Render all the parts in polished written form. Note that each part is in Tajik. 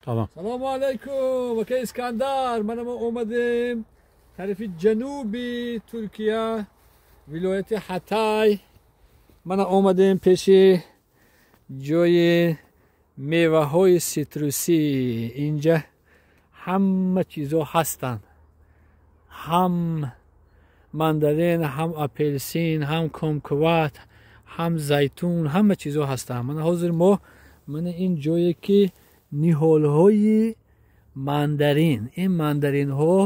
Тамом. Салому алайкум, ака Искандар. Мана мо омадем тарафи ҷануби Туркия, вилояти Ҳатай. Мана омадем пеши ҷои меваҳои ситрусӣ. Инҷа ҳама чизо ҳастанд, ҳам мандарин, ҳам апелсин, ҳам комкват, ҳам зайтун, ҳама чизо ҳастанд. Мана ҳозир мо мана ин ҷое ки ниҳолҳои мандарин, ин мандаринҳо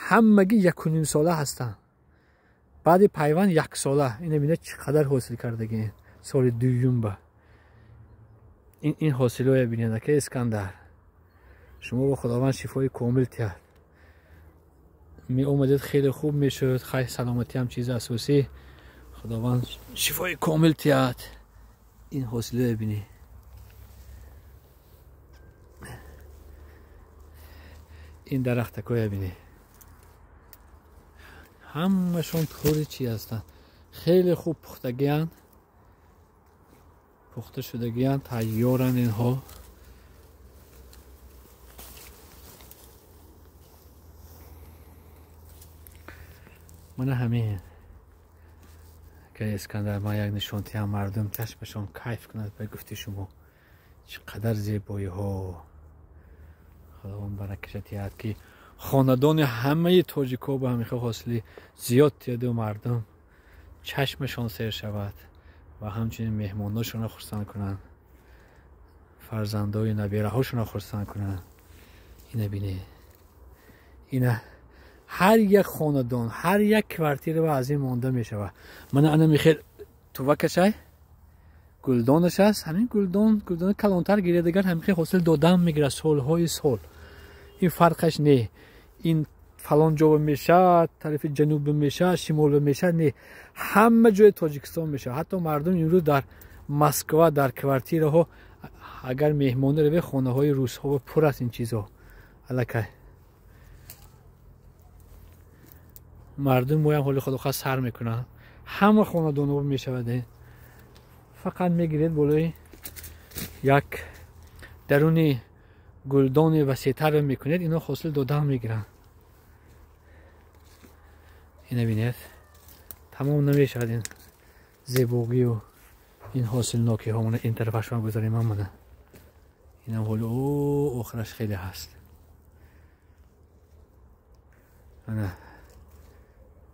ҳамагӣ 1.5 сола ҳастанд. Баъди пайванд 1 сола. Ина бинед чӣ қадар ҳосил кардагӣ соли дуюмба. Ин ҳосилҳоя бинед, ака Искандар. Шумо бо Худованд шифои комил тиҳад. Меомадед хеле хуб мешуд. Хай, саломатӣ ҳам чизи асосӣ. Худованд шифои комил тиҳад. Ин ҳосилҳоя бинед. Ин дарахтакоя бинед. Ҳамашон пури чӣ ҳастанд? Хеле хуб пухтагианд, пухта шудагианд, тайёранд инҳо. Мана ҳамин ака Искандар, ман як нишонтиам, мардум чашмашон кайф кунад ба гуфти шумо. Чӣ қадар зебоиҳо. Худованд баракаша диҳад ки хонадони ҳамаи тоҷикҳо ба ҳамин хел ҳосили зиёд диҳаду мардум чашмашон сер шавад ва ҳамчунин меҳмоношонро хурсанд кунанд, фарзандои набираҳошонро хурсанд кунанд. Ина бинед, ина ҳар як хонадон, ҳар як квартира ба аз ин монда мешавад. Мана ана михел тувакашай, гулдонаш аст. Ҳамин гулдон, гулдони калонтар гирад, агар ҳамин хел ҳосил додан мегирад солҳои сол. Ин фарқаш не, ин фалон ҷо мешавад, тарафи ҷануб мешавад, шимол мешавад, не, ҳама ҷои Тоҷикистон мешавад. Ҳатто мардум имрӯз дар Москва дар квартираҳо агар меҳмонӣ равед, хонаҳои русҳо пур аст ин чизҳо. Аллакай мардум моям ҳоли худохоҳ сар мекунанд, ҳама хонадонҳо мешавад. Фақат мегиред болои як даруни гулдони васеътар мекунед, ино ҳосил додан мегиранд. Ина бинед, тамом намешавад ин зебогию ин ҳосилнокиҳо. Мана ин тарафашон гузарем, мана инам ҳоли охираш хеле ҳаст. Ана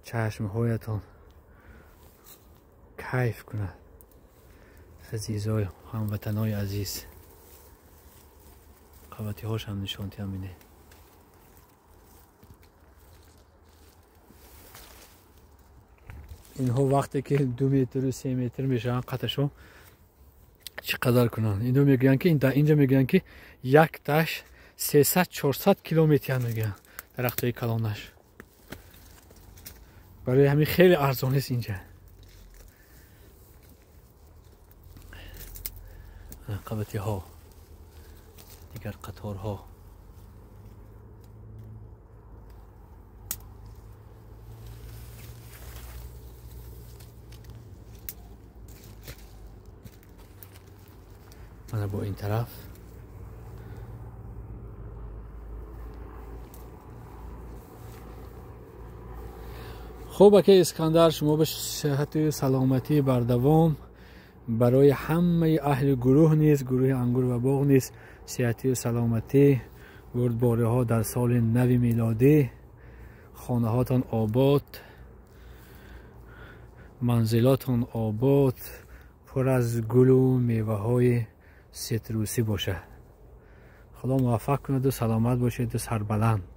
чашмҳоятон кайф кунад, азизой, ҳамватанои азиз. Қабатиҳошам нишонтиам бинед. Инҳо вақте ки 2 метру 3 метр мешаванд қаташон чӣ қадар кунанд. Ино мегӯянд ки инҷа мегӯянд ки якташ 300-400 километр мегӯянд дарахтҳои калонаш. Барои ҳамин хеле арзон нест инҷа. Қабатиҳо, дигар қаторҳо. Мана бо ин тараф. Хуб, ака Искандар, шумо ба сиҳату саломатӣ бардавом. Барои ҳамаи аҳли гурӯҳ низ, гурӯҳи ангур ва боғ низ сиҳатию саломатӣ, бурдбориҳо дар соли нави милодӣ, хонаҳотон обод, манзилотон обод, пур аз гулу меваҳои ситрусӣ бошад. Худо муваффақ кунаду саломат бошеду сарбаланд.